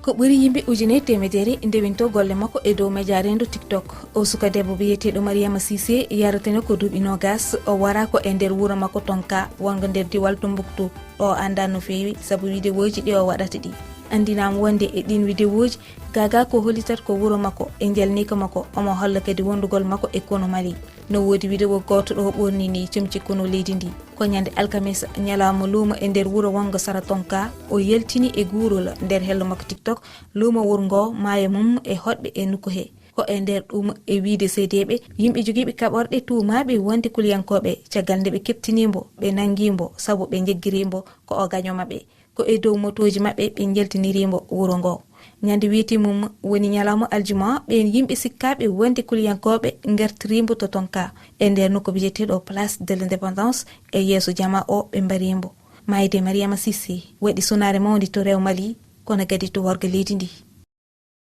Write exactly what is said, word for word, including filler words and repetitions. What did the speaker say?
Ko ɓuri yimɓe ujune temedere ndewinto golle makko e dow media renndo TikTok. O suka debbo biyeteeɗo Mariama Cissé, yaratene ko duuɓi nogas, o wara ko e nder wuro makko Tonka, wongo nder diwal Tombouctou. Ɗo o annda no feewi sabu widewoji ɗi o waɗata ɗi. Anndinaama wonde e ɗin widewoji, Gaga ko hollitat ko wuro makko e njelniika makko, omo holla kadi wondugol makko e konu Mali. No woodi widewo gooto ɗo ɓornini comci konu leydi ndi. Ko ñande alkamisa, ñalawma luumo e nder wuro wongo sara Tonka, o yaltini e guurol nder hello makko TikTok, luumo wuro ngo, maayo mum e hoɗɓe e nokku he. Ko e nder ɗum, e wiide seedeeɓe, yimɓe jogiiɓe kaɓorɗe tuumaaɓe wonde kuliyankooɓe, caggal nde ɓe keɓtini mbo, ɓe nangi mbo sabu ɓe njeggiri mbo ko o gaño maɓɓe. Ko e dow motooji maɓɓe ɓe njaltiniri mbo wuro ngo. Ñande wiyete mum woni ñalawma aljuma, ɓeen yimɓe sikkaaɓe wonde kuliyankooɓe ngartiri mbo to Tonka, e nder nokku biyeteeɗo Place de l'Indépendance, e yeeso jama o ɓe mbari mbo. Maayde Mariama Cissé waɗi sunaare mawnde to rewo Mali, kono kadi to worgo leydi ndi.